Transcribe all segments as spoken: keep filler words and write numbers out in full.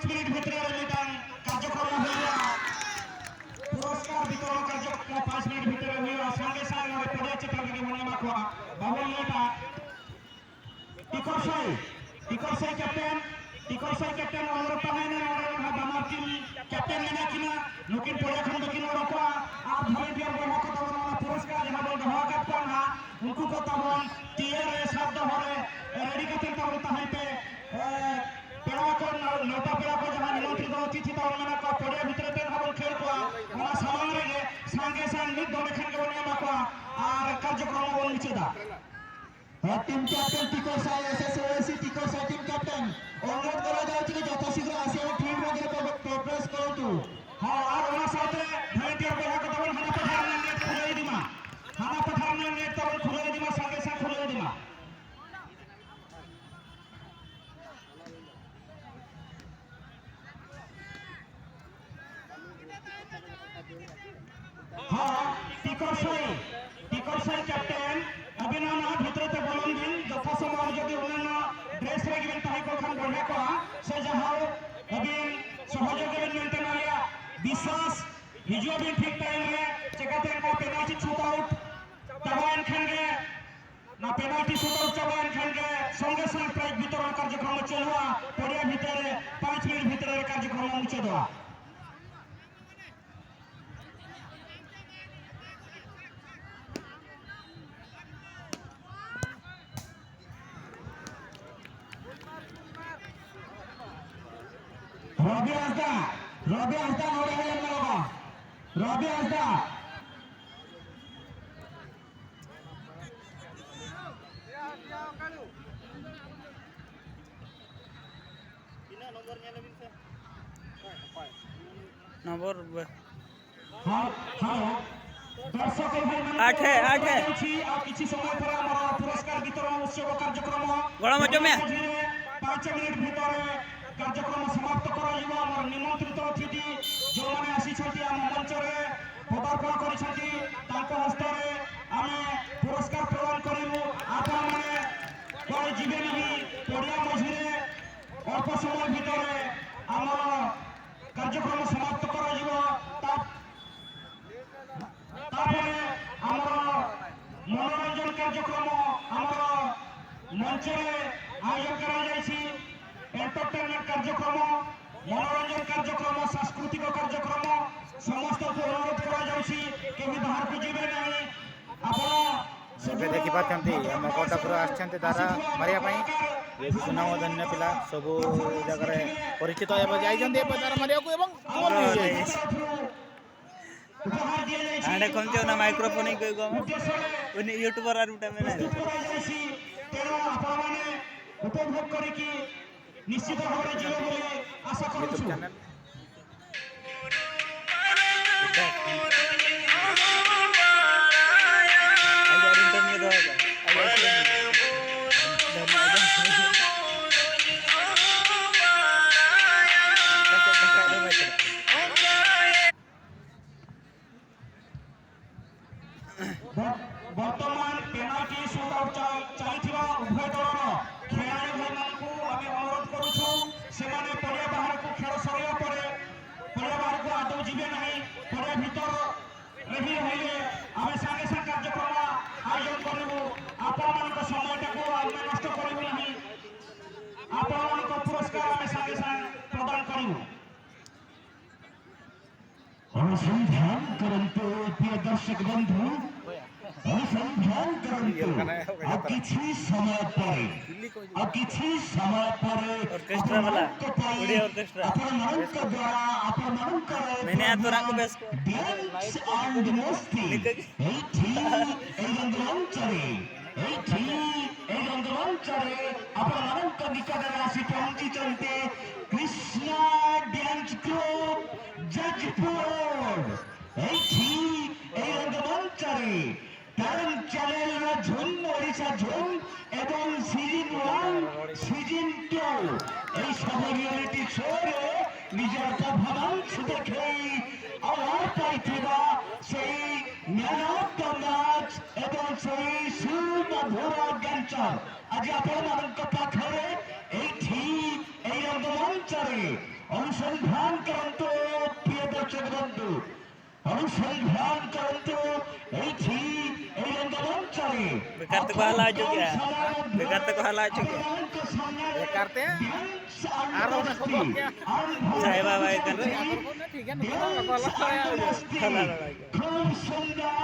Minute ᱵᱷᱤᱛᱨᱤ ᱨᱮ ᱢᱤᱫᱴᱟᱝ ᱠᱟᱨᱡᱚᱠᱨᱚᱢ ᱦᱩᱭᱩᱜᱼᱟ᱾ ᱯᱩᱨᱚᱥᱠᱟᱨ ᱵᱤᱛᱚᱨᱚᱱ ᱠᱟᱨᱡᱚᱠᱨᱚᱢ ᱯᱟᱸᱪ ᱢᱤᱱᱤᱴ ᱵᱷᱤᱛᱨᱤ ᱨᱮ ᱦᱩᱭᱩᱜᱼᱟ᱾ ᱥᱟᱸᱜᱮ ᱥᱟᱸᱜᱮ ᱱᱚᱰᱮ ᱯᱚᱨᱭᱟ ᱪᱮᱛᱟᱱ ᱨᱮᱜᱮ ᱵᱚᱱ ᱮᱢᱟ ᱠᱚᱣᱟ, ᱵᱟᱵᱚᱱ ᱞᱮᱴᱟ᱾ ᱴᱤᱠᱚᱨ ᱥᱟᱹᱭ, ᱴᱤᱠᱚᱨ ᱥᱟᱹᱭ ᱠᱮᱯᱴᱮᱱ, ᱴᱤᱠᱚᱨ ᱥᱟᱹᱭ ᱠᱮᱯᱴᱮᱱ ᱚᱱᱩᱨᱳᱫᱷ ᱛᱟᱦᱮᱸᱭᱮᱱᱟ᱾ ᱱᱚᱰᱮ ᱱᱟᱦᱟᱜ ᱵᱟᱱᱟᱨ ᱴᱤᱢ ᱠᱮᱯᱴᱮᱱ ᱢᱮᱱᱟᱜ ᱠᱤᱱᱟ, ᱱᱩᱠᱤᱱ ᱯᱚᱨᱭᱟ ᱠᱷᱚᱱ ᱫᱚᱠᱤᱱ ᱚᱰᱚᱠᱚᱜᱼᱟ᱾ ᱟᱨ ᱵᱷᱚᱞᱮᱱᱴᱤᱭᱟᱨ ᱵᱚᱭᱦᱟ ᱠᱚ ᱛᱟᱵᱚᱱ ᱚᱱᱟ ᱯᱩᱨᱚᱥᱠᱟᱨ ᱡᱟᱦᱟᱸ ᱵᱚᱱ ᱫᱚᱦᱚ ᱟᱠᱟᱫ ᱠᱚᱣᱟ ᱱᱟᱦᱟᱜ, ᱩᱱᱠᱩ ᱠᱚ ᱛᱟᱵᱚᱱ ᱛᱤᱭᱟᱹ ᱨᱮ ᱥᱟᱵ ᱫᱚᱦᱚ ᱨᱮ ᱨᱮᱰᱤ ᱠᱟᱛᱮ ᱛᱟᱵᱚᱱ ᱛᱟᱦᱮᱱ ᱯᱮ᱾ ᱮ, ᱯᱮᱲᱟ ᱠᱚ, ᱱᱮᱣᱛᱟ ᱯᱮᱲᱟ ᱠᱚ ᱡᱟᱦᱟᱸ ᱱᱤᱢᱚᱱᱛᱨᱤᱛ ᱚᱛᱤᱛᱷᱤ ᱛᱟᱵᱚᱱ ᱢᱮᱱᱟᱜ ᱠᱚᱣᱟ, ᱯᱚᱨᱭᱟ ᱵᱷᱤᱛᱨᱤ ᱛᱮ ᱱᱟᱦᱟᱜ ᱵᱚᱱ ᱠᱷᱮᱞ ᱠᱚᱣᱟ᱾ ᱚᱱᱟ ᱥᱟᱢᱟᱝ ᱨᱮᱜᱮ ᱥᱟᱸᱜᱮ ᱥᱟᱝ ᱢᱤᱫ ᱫᱚᱢ ᱮᱠᱷᱟᱱ ᱜᱮᱵᱚᱱ ᱮᱢᱟ ᱠᱚᱣᱟ ᱟᱨ ᱠᱟᱨᱡᱚᱠᱨᱚᱢ ᱵᱚᱱ ᱢᱩᱪᱟᱹᱫᱟ᱾ ᱦᱮᱸ, ᱴᱤᱢ ᱠᱮᱯᱴᱮᱱ ᱴᱤᱠᱚᱨ ᱥᱟᱭ, S S O S C ᱴᱤᱠᱚᱨ ᱥᱟᱭ ᱴᱤᱢ ᱠᱮᱯᱴᱮᱱ, ᱚᱱᱩᱨᱳᱫᱷ ᱠᱚᱨᱟ ᱡᱟᱣᱪᱷᱤ ᱡᱮ ᱡᱚᱛᱷᱟᱥᱤᱜᱷᱨᱚ ᱟᱥᱤ ᱟᱨ ᱯᱷᱤᱞᱰ ᱨᱮ ᱯᱨᱮ-, ᱯᱨᱮ-, ᱯᱨᱮᱥ ᱠᱚᱨᱚᱱᱛᱩ᱾ ᱦᱮᱸ, ᱟᱨ ᱚᱱᱟ ᱥᱟᱶᱛᱮ ᱵᱷᱚᱞᱮᱱᱴᱤᱭᱟᱨ ᱵᱚᱭᱦᱟ ᱠᱚ ᱛᱟᱵᱚᱱ ᱦᱟᱱᱟ ᱯᱟᱴᱷᱟ ᱨᱮᱱᱟᱜ ᱱᱮᱴ ᱠᱷᱩᱞᱟᱹᱣ ᱤᱫᱤ ᱢᱟ, ᱦᱟᱱᱟ ᱯᱟᱴᱷᱟ ᱨᱮᱱᱟᱜ ᱱᱮᱴ ᱛᱟᱵᱚᱱ ᱠᱷᱩᱞᱟᱹᱣ ᱤᱫᱤ ᱢᱟ, ᱥᱟᱸᱜᱮ ᱥᱟᱝ ᱠᱷᱩᱞᱟᱹᱣ ᱤᱫᱤ ᱢᱟ᱾ ᱦᱚᱸ, ᱴᱤᱠᱚᱨ ᱥᱟᱹᱭ, ᱴᱤᱠᱚᱨ ᱥᱟᱹᱭ ᱠᱮᱯᱴᱮᱱ, ᱟᱹᱵᱤᱱ ᱦᱚᱸ ᱱᱚᱣᱟ ᱵᱷᱤᱛᱨᱤ ᱛᱮ ᱵᱚᱞᱚᱱ ᱵᱤᱱ, ᱡᱚᱛᱷᱟ ᱥᱚᱢᱚᱭ ᱡᱩᱫᱤ ᱚᱱᱟᱱᱚ ᱰᱨᱮᱥ ᱨᱮ ᱜᱮᱵᱤᱱ ᱛᱟᱦᱮᱸ ᱠᱚᱜ ᱠᱷᱟᱱ ᱵᱚᱲᱦᱮ ᱠᱚᱜᱼᱟ, ᱥᱮ ᱡᱟᱦᱟᱸ ᱟᱹᱵᱤᱱ ᱥᱚᱦᱚᱡᱳᱜᱤ ᱵᱤᱱ ᱢᱮᱱᱛᱮ ᱱᱚᱣᱟ ᱨᱮᱭᱟᱜ ᱵᱤᱥᱣᱟᱥ, ᱦᱤᱡᱩᱜ ᱟᱹᱵᱤᱱ ᱴᱷᱤᱠ ᱴᱟᱭᱤᱢ ᱨᱮ, ᱪᱮᱠᱟᱛᱮ ᱚᱱᱠᱟ ᱯᱮᱱᱟᱞᱴᱤ ᱥᱩᱴ ᱟᱣᱩᱴ ᱪᱟᱵᱟᱭᱮᱱ ᱠᱷᱟᱱ ᱜᱮ ᱚᱱᱟ ᱯᱮᱱᱟᱞᱴᱤ ᱥᱩᱴ ᱟᱣᱩᱴ ᱪᱟᱵᱟᱭᱮᱱ ᱠᱷᱟᱱ ᱜᱮ ᱥᱚᱸᱜᱮ ᱥᱚᱝ ᱯᱨᱟᱭᱤᱡᱽ ᱵᱤᱛᱚᱨᱚᱱ ᱠᱟᱨᱡᱚᱠᱨᱚᱢ ᱪᱟᱹᱞᱩᱜᱼᱟ᱾ ᱯᱚᱲᱤᱭᱟ ᱵᱷᱤᱛᱟᱹᱨ ᱨᱮ ᱯᱟᱸᱪ ᱢᱤᱱᱤᱴ ᱵᱷᱤᱛᱨᱤ ᱨᱮ ᱠᱟᱨᱡᱚᱠᱨᱚᱢ ᱢᱩᱪᱟᱹᱫᱚᱜᱼᱟ᱾ ᱨᱚᱵᱤ ᱦᱟᱸᱥᱫᱟ, ᱨᱚᱵᱤ ᱦᱟᱸᱥᱫᱟ ᱱᱚᱰᱮ ᱦᱮᱡ ᱮᱱ ᱛᱟᱵᱚᱱᱟ᱾ ᱨᱚᱵᱤ ᱦᱟᱸᱥᱫᱟ᱾ ᱛᱤᱱᱟᱹᱜ ᱱᱚᱢᱵᱚᱨ ᱧᱮᱞ ᱟᱵᱤᱱ ᱥᱮ? ᱱᱚᱢᱵᱚᱨ ᱵᱮ- ᱦᱮᱞᱳ, ᱦᱮᱞᱳ᱾ ଦର୍ଶକ ଭାଇମାନଙ୍କୁ ଆଠେ, ଆଠେ। ଅନୁରୋଧ କରୁଛି, ଆଉ କିଛି ସମୟ ପରେ ଆମର ପୁରସ୍କାର ବିତରଣ ଉତ୍ସବ କାର୍ଯ୍ୟକ୍ରମ ଗଣମଞ୍ଚ ମେ। ମଝିରେ ପାଞ୍ଚ ମିନିଟ୍ ଭିତରେ କାର୍ଯ୍ୟକ୍ରମ ସମାପ୍ତ କରାଯିବ। ଆମର ନିମନ୍ତ୍ରିତ ଅତିଥି ଯେଉଁମାନେ ଆସିଛନ୍ତି ଆମ ମଞ୍ଚରେ ପଦାର୍ପଣ କରିଛନ୍ତି, ତାଙ୍କ ହସ୍ତରେ ଆମେ ପୁରସ୍କାର ପ୍ରଦାନ କରିବୁ। ଆପଣମାନେ କୁଆଡ଼େ ଯିବେ ନାହିଁ, ପଡ଼ିଆ ମଝିରେ ଅଳ୍ପ ସମୟ ଭିତରେ ଆମ ସମାପ୍ତ କରାଯିବ। ତା-, ତାପରେ ଆମର ମନୋରଞ୍ଜନ କାର୍ଯ୍ୟକ୍ରମ ଆମର ମଞ୍ଚରେ ଆୟୋଜନ କରାଯାଇଛି। ଏଣ୍ଟରଟେନମେଣ୍ଟ କାର୍ଯ୍ୟକ୍ରମ, ମନୋରଞ୍ଜନ କାର୍ଯ୍ୟକ୍ରମ, ସାଂସ୍କୃତିକ କାର୍ଯ୍ୟକ୍ରମ, ସମସ୍ତଙ୍କୁ ଅନୁରୋଧ କରାଯାଉଛି, କେବେ ବାହାରକୁ ଯିବେ ନାହିଁ। ଆପଣ ଏବେ ଦେଖିପାରୁଛନ୍ତି, ଆମ କଟକରୁ ଆସିଛନ୍ତି ଦାଦା ମାରିବା ପାଇଁ। ଇଏ ବି ସୁନାମ ଧନ୍ୟ ପିଲା, ସବୁ ଜାଗାରେ ପରିଚିତ। ଏବେ ଯାଇଛନ୍ତି ଏବେ ଦାଦା ମାରିବାକୁ ଏବଂ ଗୋଲ୍ ବି ହେଇଯାଇଛି। ତରଫରୁ ଉପହାର ଦିଆଯାଇଛି। ᱦᱟᱸᱰᱮ ᱠᱷᱚᱱ ᱪᱚ ᱚᱱᱟ ᱢᱟᱭᱠᱨᱳᱯᱷᱳᱱ ᱤᱧ ᱠᱚ ᱮᱢᱟ᱾ ᱩᱱᱤ ᱭᱩᱴᱩᱵᱟᱨ ᱟᱨ ᱢᱤᱫᱴᱟᱝ ᱢᱮᱱᱟᱭᱟ᱾ ପ୍ରସ୍ତୁତ କରାଯାଇଛି। ତେଣୁ ଆପଣମାନେ ଉପଭୋଗ କରିକି ନିଶ୍ଚିତ ଭାବରେ ଯିବେ ବୋଲି ଆଶା କରୁଛୁ। ବ-, ବର୍ତ୍ତମାନ ପେନାଲ୍ଟି ସୁଟ୍ ଆଉଟ୍ ଚାଲି-, ଚାଲିଥିବା ଉଭୟ ଦଳର ଖେଳାଳି ଭାଇମାନଙ୍କୁ ଆମେ ଅନୁରୋଧ କରୁଛୁ, ସେମାନେ ପଡ଼ିଆ ବାହାରକୁ, ଖେଳ ସରିବା ପରେ ପଡ଼ିଆ ବାହାରକୁ ଆଦୌ ଯିବେ ନାହିଁ। ପଡ଼ିଆ ଭିତରେ ହିଁ ରହିଲେ ଆମେ ସାଙ୍ଗେ ସାଙ୍ଗେ କାର୍ଯ୍ୟକ୍ରମ ଆୟୋଜନ କରିବୁ। ଆପଣମାନଙ୍କ ସମୟଟାକୁ ଆମେ ନଷ୍ଟ କରିବୁ ନାହିଁ। ଆପଣମାନଙ୍କ ପୁରସ୍କାର ଆମେ ସାଙ୍ଗେ ସାଙ୍ଗେ ପ୍ରଦାନ କରିବୁ। অনুসন্ধান করন্তু প্রিয় দর্শক বন্ধু, অনুসন্ধান করন্তু। ଆଉ କିଛି ସମୟ ପରେ, ଆଉ କିଛି ସମୟ ପରେ ଅର୍କେଷ୍ଟ୍ରା ବାଲା, ଆପଣମାନଙ୍କ ପାଇଁ, ଓଡ଼ିଆ ଅର୍କେଷ୍ଟ୍ରା। ଆପଣମାନଙ୍କ ଦ୍ୱାରା, ଆପଣମାନଙ୍କର ମେନେ ଆତୋ ରାକୁ ବେଶ ଡ୍ୟାନ୍ସ ଆଣ୍ଡ ମସ୍ତି ଏଇଠି, ଏଇ ରଙ୍ଗମଞ୍ଚରେ, ଏଇଠି, ଏଇ ରଙ୍ଗମଞ୍ଚରେ ଆପଣମାନଙ୍କ ନିକଟରେ ଆସି ପହଞ୍ଚିଛନ୍ତି କୃଷ୍ଣା ଡ୍ୟାନ୍ସ ଗ୍ରୁପ ଯାଜପୁର। ଏଇଠି, ଏଇ ରଙ୍ଗମଞ୍ଚରେ ତାରଙ୍ଗ ଚ୍ୟାନେଲର ଝୁମ୍ ଓଡ଼ିଶା ଝୁମ୍ ଏବଂ ସିଜିନ୍ ୱାନ୍, ସିଜିନ୍ ଟୁ, ଏହି ସବୁ ରିଆଲିଟି ଶୋରେ ନିଜର ପରଫର୍ମାନ୍ସ ଦେଖେଇ ଆୱାର୍ଡ ପାଇଥିବା ସେଇ ମ୍ୟାନ୍ ଅଫ୍ ଦ ମ୍ୟାଚ୍ ଏବଂ ସେଇ ସୁମଧୁର ଡ୍ୟାନ୍ସର ଆଜି ଆପଣମାନଙ୍କ ପାଖରେ ଏଇଠି, ଏହି ରଙ୍ଗମଞ୍ଚରେ অনুসন্ধান করন্তু, প্রিয় দর্শক বন্ধু, অনুসন্ধান করন্তু। এই ঠিক এই রঙ্গমঞ্চে বেকার তো গলা চুকে। বেকার তো গলা চুকে। বেকার ᱛᱮ? ᱟᱨ ᱚᱱᱟ ᱠᱚ ᱪᱮᱫ? ᱡᱟᱦᱟᱸᱭ ᱵᱟᱵᱟ ᱮᱠᱟᱞ ᱴᱷᱤᱠ ᱜᱮᱭᱟ, ᱱᱚᱝᱠᱟ ᱫᱚ ᱵᱟᱠᱚ ᱟᱞᱟᱫᱟ ᱵᱟᱲᱟᱭᱟ᱾ ᱦᱟᱞᱟ ᱵᱟᱲᱟ ᱜᱮ᱾ খুব সুন্দর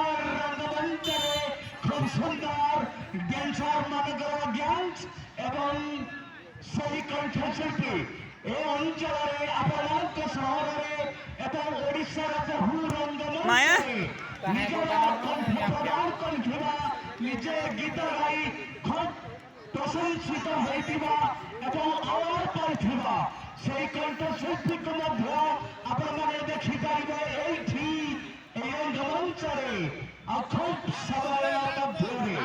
রঙ্গমঞ্চে খুব সুন্দর ড্যান্সার মনে করো ড্যান্স এবং সেই কণ্ঠশিল্পী এ অঞ্চলরে আপনার শহরে এবং ଓଡ଼ିଶାର বহু ମାୟା? ରଙ୍ଗମଞ୍ଚରେ ନିଜର କଣ୍ଠ ପ୍ରଦାନ କରିଥିବା, ନିଜେ ଗୀତ ଗାଇ ଖୁବ୍ ପ୍ରଶଂସିତ ହୋଇଥିବା ଏବଂ ଆୱାର୍ଡ ପାଇଥିବା ସେହି କଣ୍ଠଶିଳ୍ପୀଙ୍କୁ ମଧ୍ୟ ଆପଣମାନେ ଦେଖିପାରିବେ ଏଇଠି। এই ରଙ୍ଗମଞ୍ଚରେ ଆଉ ଖୁବ୍ ସମୟ ମଧ୍ୟରେ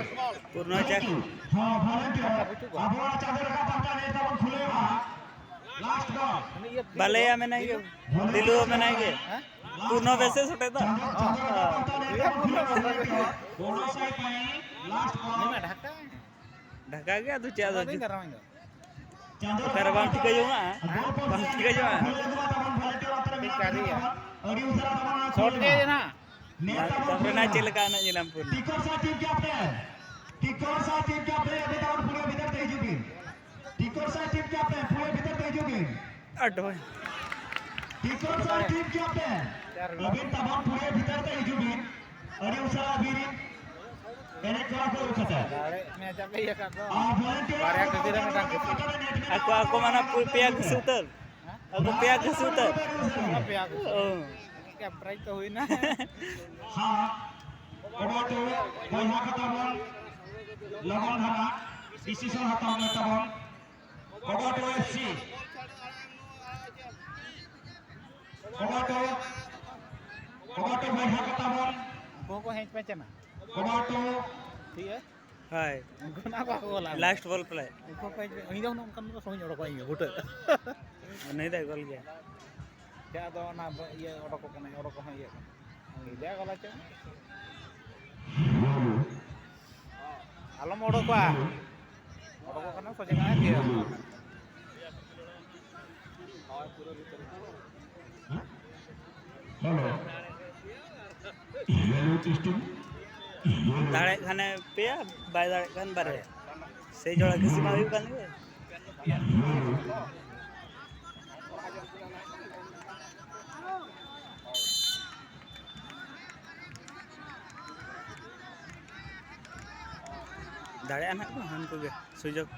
ପୂର୍ଣ୍ଣ ଚା- ହଁ ଭଲେଣ୍ଟିୟର ଆପଣ ଚାଦର କାପଡ଼ଟା ନେଇ ତାକୁ ଖୁଲେଇବା। Last call. ᱵᱟᱞᱮᱭᱟ ᱢᱮᱱᱟᱭ ᱜᱮ, ᱫᱤᱞᱩ ᱢᱮᱱᱟᱭ ᱜᱮ᱾ ᱯᱩᱨᱱᱚ ᱵᱮᱥᱮ ᱥᱚᱴᱮ ᱫᱚ᱾ ଚାଦର କାପଡ଼ଟା ନେଇ ତାକୁ ଖୁଲେଇବା। ଓଡିଶା ପାଇଁ ଲାଷ୍ଟ କଲ୍। ᱰᱷᱟᱠᱟ ᱜᱮ ᱟᱫᱚ ᱪᱮᱫ ᱟᱫᱚ ᱫᱟᱨᱟᱢ ᱫᱚ᱾ ᱚᱠᱟᱨᱮ ᱵᱟᱢ ᱴᱷᱤᱠᱟᱹ ᱡᱚᱝᱟ? ᱵᱟᱢ ᱴᱷᱤᱠᱟᱹ ᱡᱚᱝᱟ? ᱥᱚᱴ ᱜᱮ ᱡᱮᱱᱟ᱾ ᱛᱟᱯᱚᱨᱮ ᱱᱟ ᱪᱮᱫ ᱞᱮᱠᱟ ᱮᱱᱮᱡ ᱧᱮᱞᱟᱢ ᱯᱩᱨᱱᱚ? ᱴᱤᱠᱚᱨ ᱥᱟᱦ ᱴᱤᱢ ᱠᱮᱯᱴᱮᱱ, ᱴᱤᱠᱚᱨ ᱥᱟᱦ ᱴᱤᱢ ᱠᱮᱯᱴᱮᱱ, ᱟᱵᱮᱱ ᱛᱟᱵᱚᱱ ᱯᱩᱨᱟᱹ ᱵᱷᱤᱛᱟᱨ ᱛᱮ ᱦᱤᱡᱩᱜ ᱵᱤᱱ᱾ ᱴᱤᱠᱚᱨ ᱥᱟᱦ ᱴᱤᱢ ᱠᱮᱯᱴᱮᱱ, ᱯᱩᱨᱟᱹ ᱵᱷᱤᱛᱟᱨ ᱛᱮ ᱦᱤᱡᱩᱜ ᱵᱤᱱ᱾ ᱟᱰᱚᱭ᱾ ᱴᱤᱠᱚᱨ ᱥᱟᱦ ᱴᱤᱢ ᱠᱮᱯᱴᱮᱱ, ᱟᱵᱮᱱ ᱛᱟᱵᱚᱱ ᱯᱩᱨᱟᱹ ᱵᱷᱤᱛᱟᱨ ᱛᱮ ᱦᱤᱡᱩᱜ ᱵᱤᱱ᱾ ᱟᱹᱰᱤ ᱩᱥᱟᱹᱨᱟ ᱟᱹᱵᱤᱱ ᱨᱤᱱ ᱮᱱᱮᱡ ᱠᱚᱲᱟ ᱠᱚ ᱠᱟᱛᱷᱟ᱾ ᱫᱟᱲᱮ ᱢᱮ ᱪᱟᱯᱮ ᱤᱭᱟᱹ ᱠᱟᱜ ᱫᱚ᱾ ᱟᱨ ᱵᱷᱚᱞᱮᱱᱴᱤᱭᱟᱨ ᱵᱟᱨᱭᱟ ᱠᱟᱹᱥᱤ ᱨᱮ ᱢᱤᱫᱴᱟᱝ ᱠᱟᱹᱥᱤ᱾ ᱟᱠᱚ ᱟᱠᱚ ᱢᱟᱱᱟ ᱯᱮᱭᱟ ᱠᱟᱹᱥᱤ ᱩᱛᱟᱹᱨ᱾ ᱟᱠᱚ ᱯᱮᱭᱟ ᱠᱟᱹᱥᱤ ᱩᱛᱟᱹᱨ᱾ ᱯᱮᱭᱟ ᱠᱚ᱾ ᱚ᱾ ᱢᱤᱫᱴᱟᱝ ᱯᱨᱟᱭᱤᱡᱽ ᱛᱚ ᱦᱩᱭᱱᱟ᱾ ᱦᱟᱸ, ᱚᱵᱚᱨ ᱫᱚ ᱵᱚᱭᱦᱟ ᱠᱚ ᱛᱟᱵᱚᱱ ᱞᱚᱜᱚᱱ ᱫᱷᱟᱨᱟ ᱰᱤᱥᱤᱥᱚᱱ ᱦᱟᱛᱟᱣ ᱢᱮ ᱛᱟᱵᱚᱱ᱾ ᱚᱵᱚᱨ ᱫᱚ ᱮᱯᱷ ᱥᱤ᱾ ᱚᱵᱚᱨ ᱫᱚ, ᱚᱵᱚᱨ ᱫᱚ ᱵᱚᱭᱦᱟ ᱠᱚ ᱛᱟᱵᱚᱱ᱾ ᱩᱱᱠᱩ ᱦᱚᱸᱠᱚ ᱦᱮᱡ ᱯᱮᱪᱮᱱᱟ᱾ ᱚᱵᱚᱨ ᱫᱚ ᱴᱷᱤᱠ ᱜᱮᱭᱟ᱾ ᱦᱳᱭ᱾ ᱩᱱᱠᱩ ᱚᱱᱟ ᱠᱚ ᱟᱠᱚ ᱜᱚᱞᱟ᱾ ᱞᱟᱥᱴ ᱵᱚᱞ ᱯᱞᱮ᱾ ᱩᱱᱠᱩ ᱠᱚ ᱦᱮᱡ ᱯᱮ-, ᱤᱧ ᱫᱚ ᱩᱱᱟᱹᱜ ᱚᱱᱠᱟᱱ ᱫᱚ ᱥᱚᱦᱚᱧ ᱚᱰᱚᱠᱚᱜᱼᱟ ᱤᱧ ᱫᱚ ᱵᱩᱴᱟᱹ᱾ ᱱᱩᱭ ᱫᱚᱭ ᱜᱚᱞ ᱜᱮᱭᱟ᱾ ᱪᱮᱫ ᱟᱫᱚ ᱚᱱᱟ ᱤᱭᱟᱹ ᱚᱰᱚᱠᱚᱜ ᱠᱟᱱᱟ, ᱚᱰᱚᱠᱚᱜ ᱦᱚᱸ ᱤᱭᱟᱹᱜ ᱠᱟᱱᱟ᱾ ᱤᱫᱤᱭᱟ ᱜᱚᱞᱟ ᱪᱚ᱾ ᱟᱞᱚᱢ ᱚᱰᱚᱠᱚᱜᱼᱟ᱾ ᱚᱰᱚᱠᱚᱜ ᱠᱟᱱᱟ ᱥᱚᱡᱷᱮ ᱠᱟᱱᱟ ᱤᱫᱤᱭᱟ᱾ Hello. Hello, testing. Hello. ᱫᱟᱲᱮᱭᱟᱜ ᱠᱷᱟᱱᱮ ᱯᱮᱭᱟ, ᱵᱟᱭ ᱫᱟᱲᱮᱭᱟᱜ ᱠᱷᱟᱱ ᱵᱟᱨᱭᱟ᱾ ᱥᱮᱭ ᱡᱚᱲᱟ ᱠᱷᱟᱹᱥᱤ ᱢᱟ ᱦᱩᱭᱩᱜ ᱠᱟᱱ ᱜᱮ᱾ Hello. ᱫᱟᱲᱮᱭᱟᱜᱼᱟ ᱱᱟᱦᱟᱜ ᱠᱚ ᱦᱟᱱᱠᱩ ᱜᱮ ᱥᱩᱡᱳᱜᱽ᱾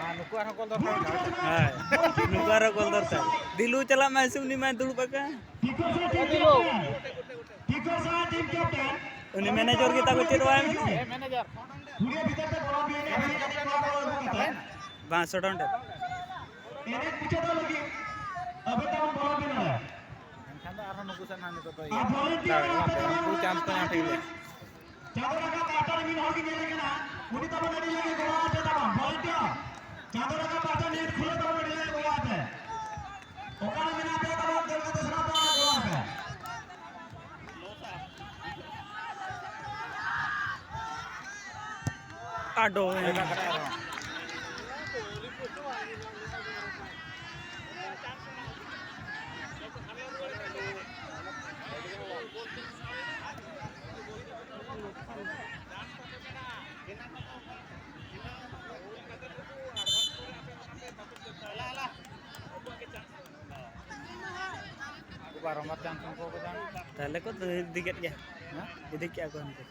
ᱟᱨ ᱱᱩᱠᱩ ᱟᱨᱦᱚᱸ ᱜᱳᱞ ᱫᱚᱨᱠᱟᱨ ᱢᱮᱱᱟᱜᱼᱟ᱾ ᱦᱳᱭ, ᱱᱩᱠᱩ ᱟᱨᱦᱚᱸ ᱜᱳᱞ ᱫᱚᱨᱠᱟᱨ᱾ ᱫᱤᱞᱩ ᱪᱟᱞᱟᱜ ᱢᱟᱭ ᱥᱮ ᱩᱱᱤ ᱢᱟᱭ ᱫᱩᱲᱩᱵ ᱟᱠᱟᱱ᱾ ᱩᱱᱤ ᱢᱮᱱᱮᱡᱚᱨ ᱜᱮ ᱛᱟᱠᱚ ᱪᱮᱫ ᱵᱟᱭ ᱢᱮᱱᱟ? ᱦᱮᱸ, ᱢᱮᱱᱮᱡᱟᱨ᱾ ᱵᱟᱝ, ᱥᱚᱴ ᱰᱟᱣᱩᱱ ᱴᱟᱭᱤᱢ᱾ ᱮᱱᱮᱡ ᱢᱩᱪᱟᱹᱫᱚᱜ ᱞᱟᱹᱜᱤᱫ ᱟᱵᱮᱱ ᱛᱟᱵᱚᱱ ᱵᱚᱞᱚᱱ ᱵᱮᱱ ᱱᱚᱰᱮ᱾ ᱮᱱᱠᱷᱟᱱ ᱫᱚ ᱟᱨᱦᱚᱸ ᱱᱩᱠᱩ ᱥᱮᱫ ᱦᱟᱸᱜ ᱱᱤᱛᱚᱜ ᱫᱚ ᱤᱭᱟᱹ ᱟᱨ volunteer ᱫᱟᱲᱮ ᱟᱯᱮ ᱩᱱᱠᱩ ᱪᱟᱱᱥ ᱠᱚ ᱧᱟᱢ ᱴᱷᱤᱠ ᱜᱮᱭᱟ᱾ ᱪᱟᱸᱫᱚ ᱨᱟᱠᱟᱵ ᱯᱟᱦᱴᱟ ᱨᱮ ᱢᱤᱫ ᱦᱚᱲ ᱜᱮ ᱧᱮᱞᱮ ᱠᱟᱱᱟ, ᱩᱱᱤ ᱛᱟᱵᱚᱱ ᱟᱹᱰᱤ ᱞᱟᱹᱜᱤᱫ ᱜᱚᱲᱚ ᱟᱯᱮ ᱛᱟᱵᱚᱱ᱾ Volunteer, ᱪᱟᱸᱫᱚ ᱨᱟᱠᱟᱵ ᱯᱟᱦᱴᱟ net ᱠᱷᱩᱞᱟᱹ ᱛᱟᱵᱚᱱ, ᱟᱹᱰᱤ ᱞᱟᱹᱜᱤᱫ ᱜᱚᱲᱚ ᱟᱯᱮ᱾ ᱚᱠᱟᱨᱮ ᱢᱮᱱᱟᱜ ᱯᱮᱭᱟ ᱛᱟᱵᱚᱱ, ᱫᱟᱹᱲ ᱠᱟᱛᱮ ᱥᱮᱱᱚᱜ ᱯᱮ, ᱚᱱᱟ ᱜᱚᱲᱚ ᱟᱯᱮ᱾ ᱟᱰᱚ᱾ ᱵᱟᱨᱚ ᱢᱟᱨ ᱪᱟᱱᱥ ᱩᱱᱠᱩ ᱠᱚ ᱧᱟᱢ᱾ ᱛᱟᱦᱞᱮ ᱠᱚ ᱤᱫᱤ ᱠᱮᱫ ᱜᱮᱭᱟ᱾ ᱦᱮᱸ? ᱤᱫᱤ ᱠᱮᱜᱼᱟ ᱠᱚ ᱩᱱᱠᱩ᱾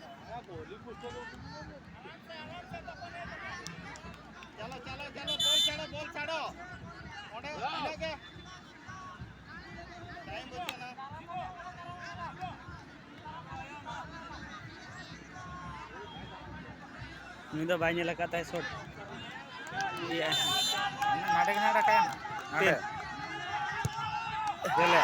ᱪᱟᱞᱚ, ᱪᱟᱞᱚ, ᱪᱟᱞᱚ, ᱵᱚᱞ ᱪᱷᱟᱲᱚ, ᱵᱚᱞ ᱪᱷᱟᱲᱚ᱾ ᱚᱸᱰᱮ ᱤᱱᱟᱹᱜ ᱜᱮ᱾ ᱴᱟᱭᱤᱢ ᱵᱟᱹᱪᱩᱜ ᱟᱱᱟ᱾ ᱩᱱᱤ ᱫᱚ ᱵᱟᱭ ᱧᱮᱞ ᱟᱠᱟᱫ ᱛᱟᱭ ᱥᱚᱴ᱾ ᱤᱭᱟᱹ᱾ ᱱᱟᱰᱮ ᱜᱮ ᱱᱟᱰᱮ ᱠᱟᱭ ᱢᱮ᱾ ᱱᱟᱰᱮ᱾ ᱛᱤᱱ᱾ ᱪᱮᱞᱮ?